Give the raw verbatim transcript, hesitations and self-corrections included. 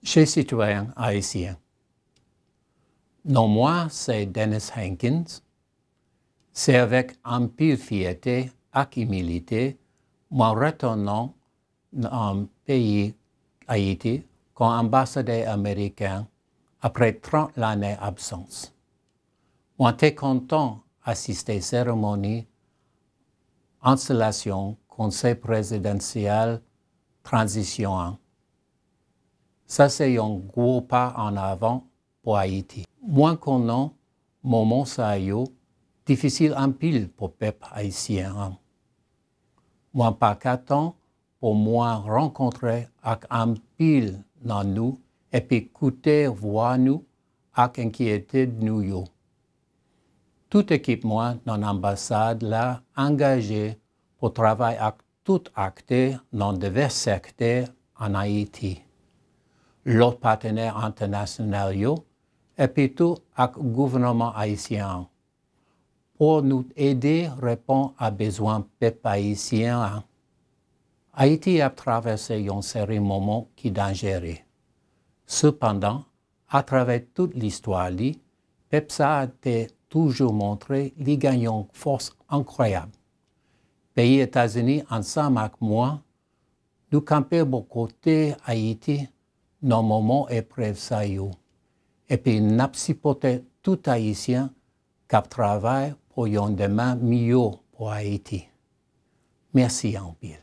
Chè sitwayen ayisyen, non mwen se Dennis Hankins. Se avèk anpil fyète ak imilite mwen retounen nan peyi Ayiti kòm anbasadè ameriken apre trant lane absans. Mwen te kontan asiste seremoni enstalasyon Konsèy Prezidansyèl Tranzisyon an. Sa se yon gwo pa ann avan pou Ayiti. Mwen konnen moman sa yo difisil anpil pou pèp ayisyen an. Mwen pa ka tann pou mwen rankontre ak anpil nan nou epi koute vwa nou ak enkyetid nou yo. Tout ekip mwen nan anbasad la angaje pou travay ak tout aktè nan divès sektè ann Ayiti, lòt patnè entènasyonal yo, epi tou ak gouvènman ayisyen an, pou nou ede reponn a bezwen pèp ayisyen an. Ayiti ap travèse yon seri moman ki danjere. Sepandan, atravè tout listwa li, pèp sa a te toujou montre li gen yon fòs enkwayab. Peyi Etazini ansanm ak mwen, nou kanpe bò kote Ayiti nan moman eprèv sa yo, epi n ap sipòte tout Ayisyen k ap travay pou yon demen miyò pou Ayiti. Mèsi anpil.